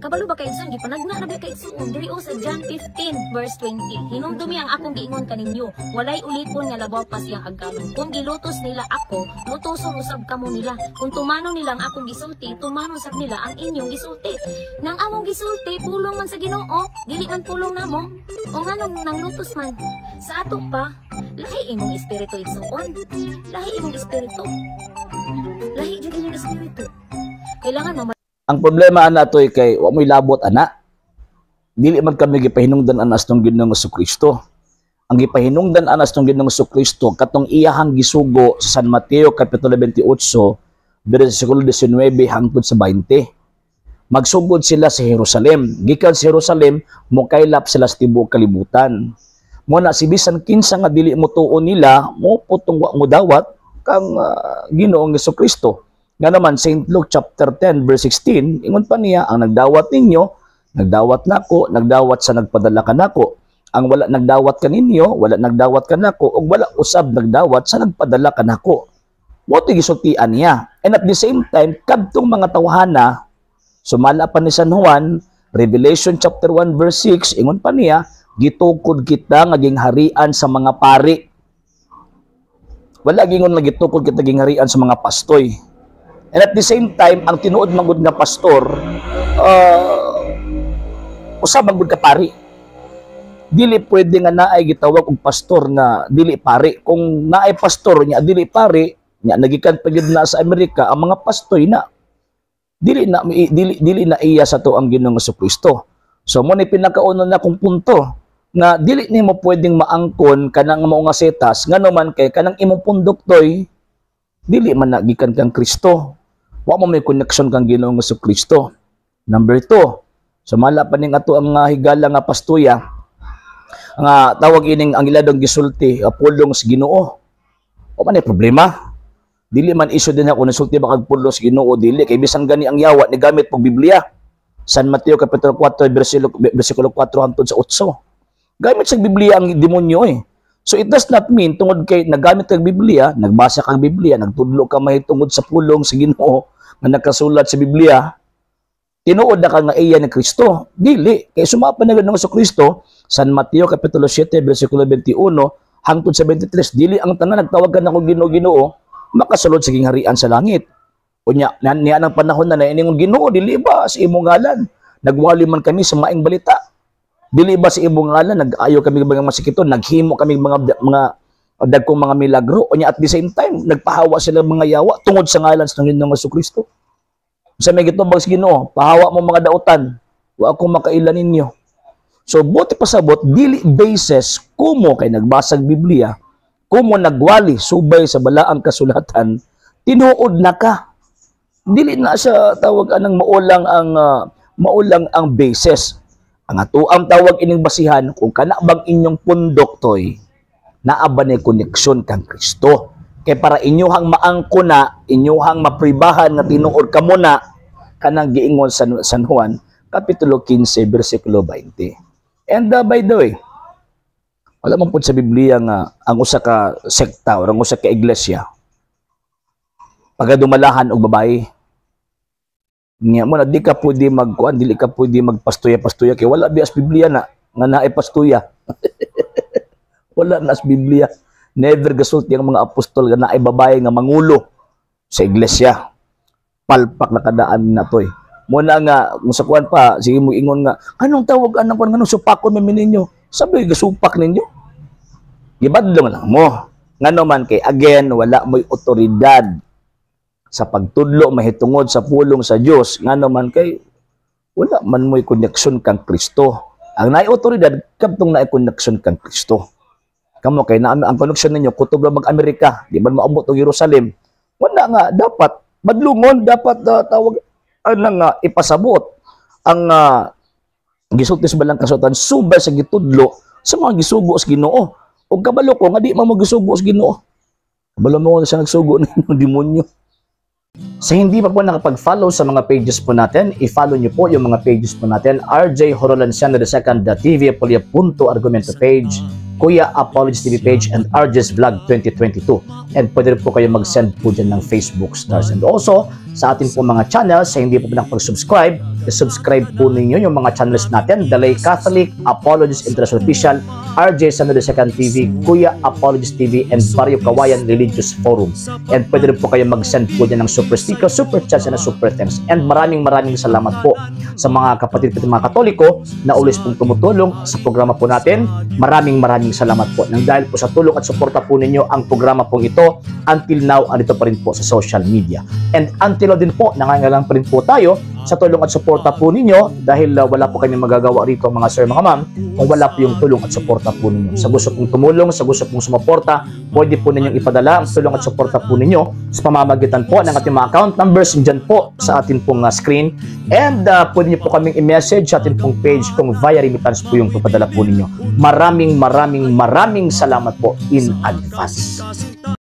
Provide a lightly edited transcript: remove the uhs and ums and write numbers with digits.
Kabalo ba, kaigsoon, gipanagna na ba, kaigsoon, diri o sa John 15 verse 20. "Hinumdumi ang akong giingon kaninyo, walay ulipon nga labaw pa siyang agkanon. Kung gilutos nila ako, lutoson usab kamo nila. Kung tumanon nila ang akong gisulti, tumanon sab nila ang inyong gisulti." Nang among gisulti, pulong man sa Ginoo, dili man pulong namo. O nganong nang lutos man? Sa ato pa, lahi imong espiritu, igsuon. Lahi imong espiritu. Lahi jud imong espiritu. Kailangan mo Ang problema ana toy kay wa mo'y labot ana. Dili man kami gipahinungdan ana sa Ginoong Kristo. Ang gipahinungdan ana sa Ginoong Kristo katong iyahang gisugo sa San Mateo kapitulo 28 bersikulo 19 hangtod sa 20. Magsugod sila sa Jerusalem. Gikan sa Jerusalem, mokaylap sila sa tibuok kalibutan. Mo na si bisan kinsa nga dili mo tuo nila, mo putong wa mo dawat kang Ginoong Kristo. Nga naman, St. Luke chapter 10 verse 16, ingon pa niya, "Ang nagdawat ninyo, nagdawat nako, nagdawat sa nagpadala kanako. Ang wala nagdawat kaninyo, wala nagdawat kanako, ug wala usab nagdawat sa nagpadala kanako." Mo to'y gisultian niya. And at the same time, kadtong mga tawhana, sumala pa ni San Juan, Revelation chapter 1 verse 6, ingon pa niya, "Gitukod kita nga gingharian sa mga pari." Wala gingon nga gitukod kita gingharian sa mga pastoy. And at the same time, ang tinuod magud nga pastor, usa magud ka pari. Dili pwede nga naay gitawag og pastor nga dili pari. Kung naay pastor nya dili pari, nya nagikan pa gyud na sa Amerika ang mga pastoy na dili na iya sa to ang Ginoong Kristo. So mo ni pinakauna na kong punto nga dili nimo pwedeng maangkon kanang mao nga setas, ngano man kay kanang imong pundok toy dili man na gikan kang Kristo. Wa mo may connection kang Ginoong Kristo. Number 2, sumala pa ning ato ang higala nga pastuya nga tawag ining ang iladong gisulti pulong sa Ginoo. Wa man ay problema. Dili man issue din ako nasulti ba kag pulong sa Ginoo, dili kay bisan gani ang yawa ni gamit pog Biblia. San Mateo kapitulo 4 bersikulo 4 hangtod sa 8. Gamit sa Biblia ang demonyo eh. So it does not mean tungod kay nagamit kag Biblia, nagbasa kag Biblia, nagtudlo ka mahitungod sa pulong sa Ginoo nga nakasulat sa Biblia, tinuod na ka nga iya ni Kristo. Dili kay sumapa na gud sa Kristo, San Mateo kapitulo 7 bersikulo 21 hangtod sa 23, "Dili ang tanan nagtawag kanako Ginoo, Ginoo makasulod sa gingharian sa langit." Unya niya ng panahon na ingon, "Ginoo, dili ba sa imong ngalan nagwali man kami sa maing balita? Dili ba sa imong ngalan nag-ayo kami mga masikiton, naghimo kami mga dagkong mga milagro?" Unya at the same time nagpahawa sila mga yawa tungod sa ngalan sa Ginoong Kristo. Sa may gitubag sa Ginoo, "Pahawa mo mga dautan, wa ako makaila ninyo." So buot pasabot, dili basis kumo kay nagbasag Biblia, kumo nagwali subay sa balaang kasulatan, tinuod na ka. Dili na siya tawag anang maulang ang basis. Ang atuang tawag ining basihan kung kana bang inyong pundok toy naa ba ni koneksyon kang Kristo. Kay para inyuhang maangko na, inyuhang mapribahan nga tinuod kamo na kanang giingon sa San Juan kapitulo 15 bersikulo 20. And by the way, wala man pud sa Biblia nga ang usa ka sekta o ang usa ka iglesia pagadumalahan og babae. Nya mo na di ka pwede magkuan, dili ka pwede magpastuya-pastuya kay wala biya sa Biblia na nga naay pastuya. Wala na sa Biblia. Never gasulti ang mga apostol nga naay babae nga mangulo sa iglesia. Palpak na kadaan na to eh. Muna nga, kung sa kuan pa, sige mo ingon nga, "Anong tawag anang kuan, nganong supakon man ninyo?" Sabi, gasupak ninyo. Gibadlong lang mo. Ngano man kay again, wala mo'y otoridad sa pagtudlo mahitungod sa pulong sa Dios, ngano man kay wala man mo'y koneksyon kang Kristo. Ang naay otoridad kadtong naay koneksyon kang Kristo. Kamo kay na ang koneksyon ninyo kutob lang mag-Amerika, di man maabot og Jerusalem. Wala nga dapat badlungon, dapat tawag ana nga ipasabot ang gisulti sa balang kasulatan subay sa gitudlo sa mga gisugo sa Ginoo. Ug kabalo ko nga di man mo gisugo sa Ginoo. Kabalo mo sa nagsugo ninyo, demonyo. Sa hindi pa po nakapag-follow sa mga pages po natin, i-follow niyo po yung mga pages po natin: RJ Horolanciano II, TV Apolia Punto Argumento page, Kuya Apology TV page, and RJ's Vlog 2022. And pwede rin po kayo mag-send po dyan ng Facebook stars. And also, Sa atin po mga channels, sa hindi po nakapag-subscribe, subscribe po ninyo yung mga channels natin: Dalay Catholic, Apologist International Official, RJ San Second TV, Kuya Apologist TV, and Barrio Kawayan Religious Forum. And pwede rin po kayo mag-send po dyan ng super sticker, super chats, and super thanks. And maraming maraming salamat po sa mga kapatid po, mga Katoliko na always pong tumutulong sa programa po natin. Maraming maraming salamat po. Nang dahil po sa tulong at suporta po ninyo, ang programa pong ito until now andito pa rin po sa social media. And until now din po, nangangailangan pa rin po tayo sa tulong at suporta po ninyo dahil wala po kami magagawa rito, mga sir, mga ma'am, kung wala po yung tulong at suporta po ninyo. Sa gusto pong tumulong, sa gusto pong sumuporta, pwede po ninyong ipadala ang tulong at suporta po ninyo sa pamamagitan po ng ating mga account numbers dyan po sa ating pong screen. And pwede niyo po kaming i-message sa ating pong page kung via remittance po yung papadala po ninyo. Maraming maraming maraming salamat po in advance.